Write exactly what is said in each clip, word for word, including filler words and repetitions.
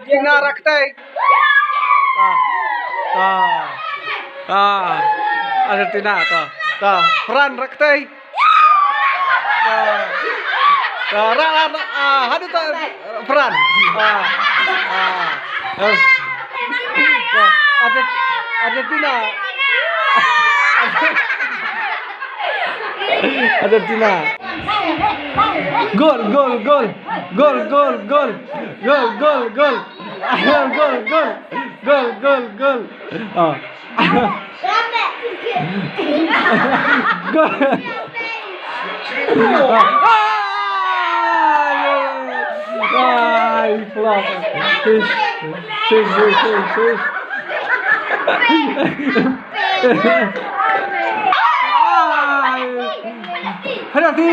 Tina Raktei. Ta. Ta. Ta. Argentina ta. Ta. Fran Raktei. Ta. Ta. Ra, ra, ra, ah, haduh ta Fran. Ah. Ah. Eh. Ta. Argent-, Argentina. Argentina. Gol, gol, gol. Gol, gol, gol. Gol, gol, gol. Gol, gol, gol. Gol, gol, gol. Ah. Gol. Ah, he flopped. Save, save, save, save, save. Ah. Penalty.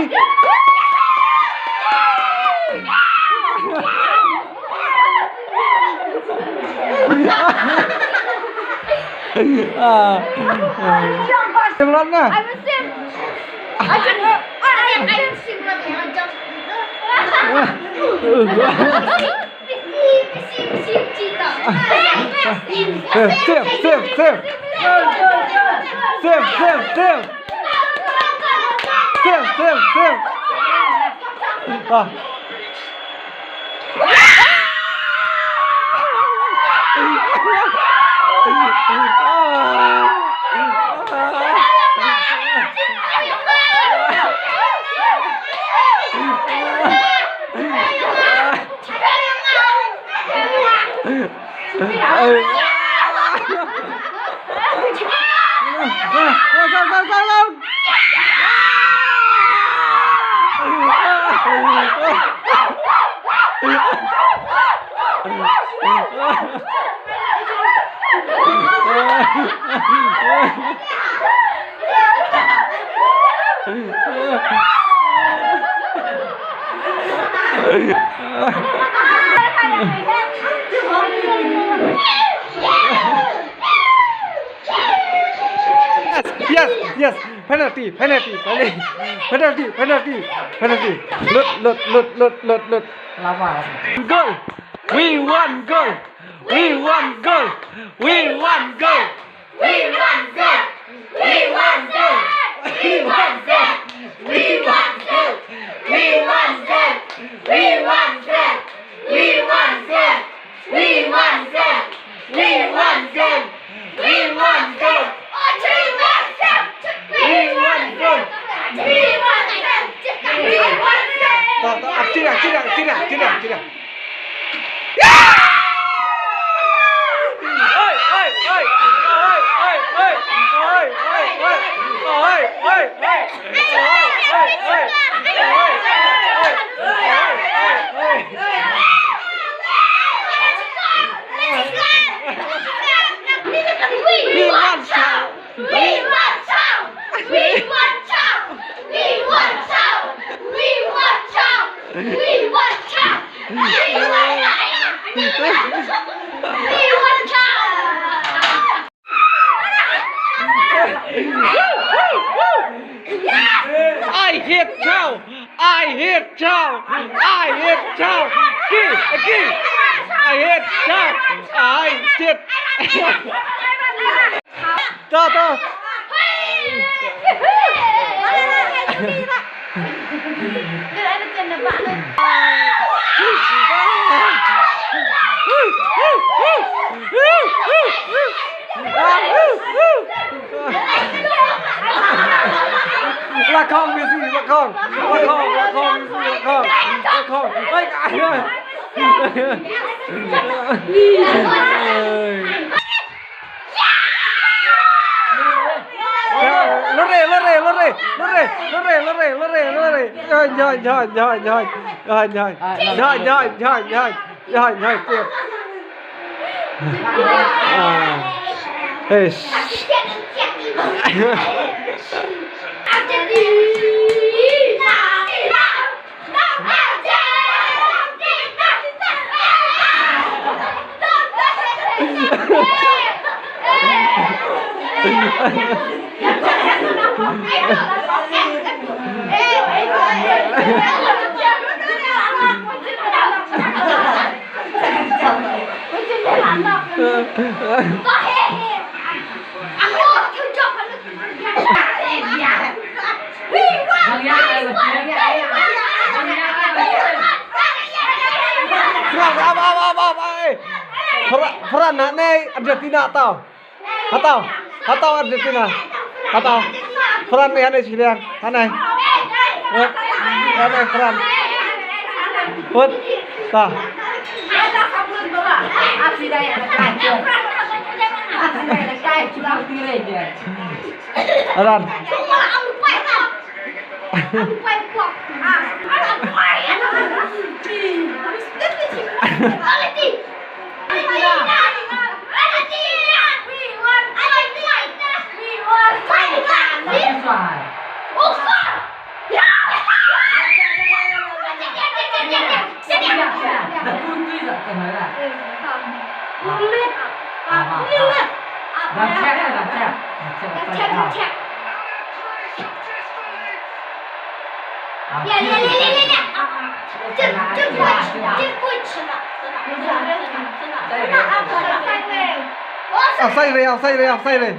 Ah. Tengok lah. I was in. I didn't. I, I didn't see what I jumped. Save, save, save. Save, save, save. Save, save, save. Ah. Yes, yes, yes. Penalty, penalty, penalty. Penalty, penalty, penalty. Lut, lut, lut, lut, lut, lut. Goal. We want goal. We want goal. We want goal. We want goal. We want goal. We want goal. We want goal. We want goal. We want goal. We want goal. We want goal. We want goal. We want goal. We want goal. We want goal. Ta, ta, ah, tidak, tidak, tidak, tidak, tidak. We want some. We want some. We want some. We want some. We want some. We want some. We want some. We want some. I hate chow. I hate chow. I hate chow. Ki, ki. I hate chow. I hate. Ta, ta. La khong Messi, la khong. La khong, la khong Messi, la khong. La khong. Ai, ai, ai. Lore, lore, lore. Lore, lore, lore, lore, lore. Join, join, join, join, join. Join, join. Join, join, join, join, join. Join, join, join. Ah. Eish. Fran, ap, ap, ap, ap, eh. Fra-, Fran, na ne Argentina tau. Hatau, hatau Argentina. Hatau. Fran, eh, hanai siliang, hanai. Wot, hanai Fran. Wot, ta. Aran. Offside re, offside re, offside re.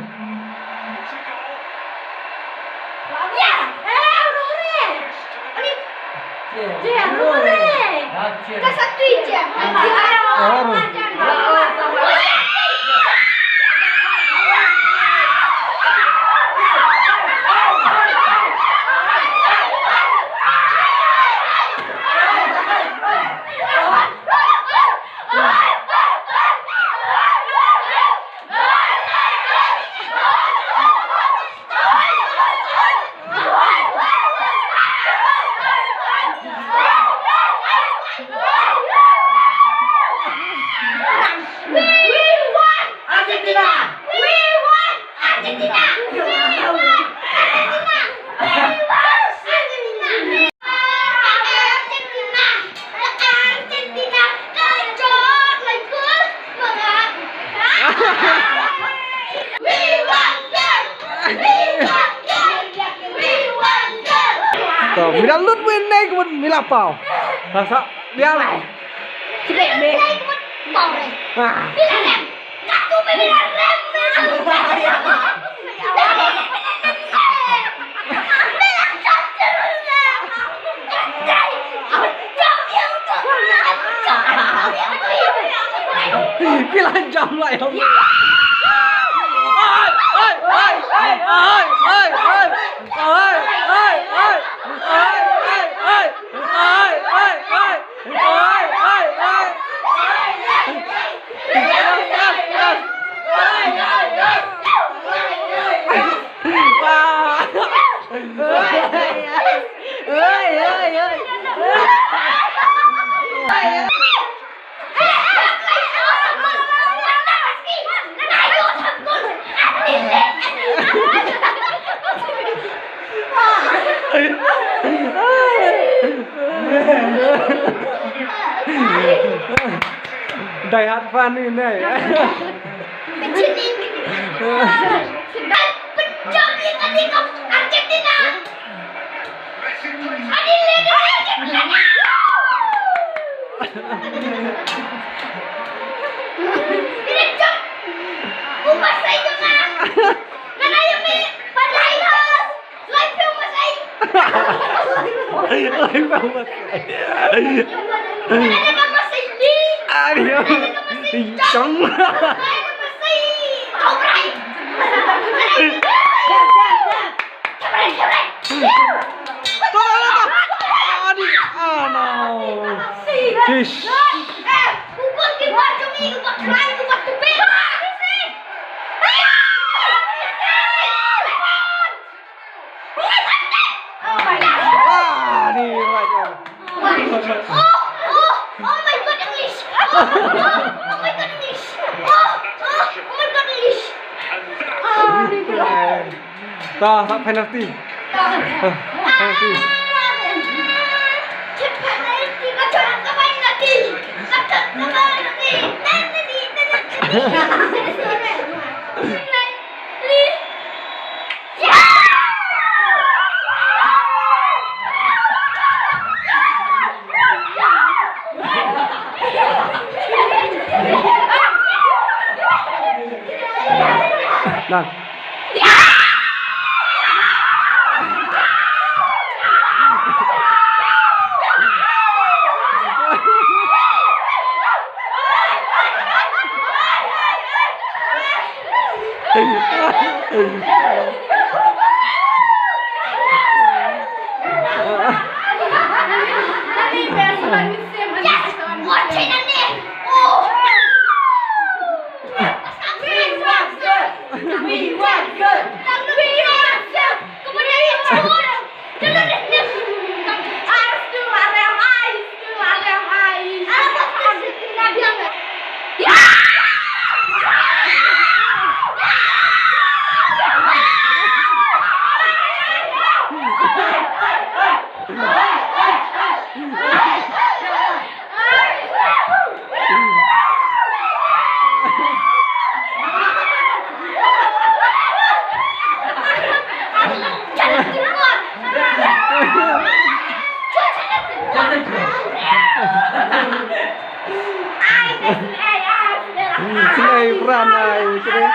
To, mi la lut win nei kebun mi la paw. Sa sa dia. Ah. Ki la jam lai hom. Ai, ai, ai, ai, ai, ai. Ai, ai, ai. Ai, ai, ai. Ai, ai, ai. Ai, ai, ai. Yes, yes, yes. Ai, ai, ai. Ai, ai, ai. Die hard fan ni, ne. Argentina. Ai, ai, ai. Chong. Tolong, tolong. Aduh, ah, no. Fish. Ah, ni, right, right. Oh, oh, oh my God, English. Oh, oh, oh my God, English. Oh, oh, oh my God, English. Ah, ni, ni. Ta, ta penalty. Ta. Ah, penalty. Penalty. Done. Ai, Fran, ai, Fran.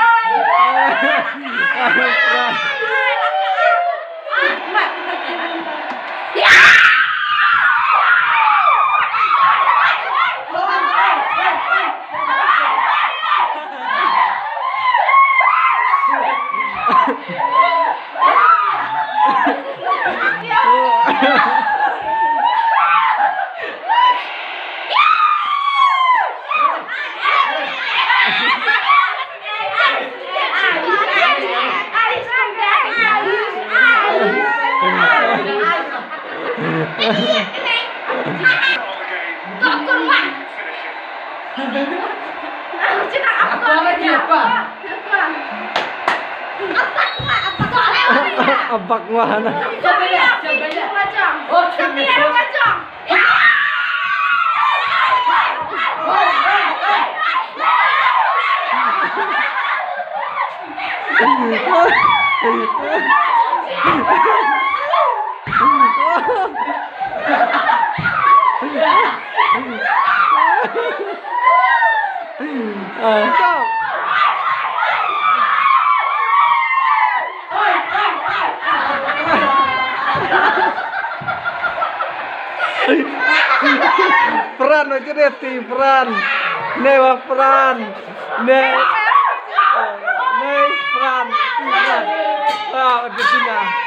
Ai, Fran. Abak wan. Fran, wa jere ti Fran. Ne wa Fran. Ne. Ne Fran. Ti Fran. Ah, wa jere ti na.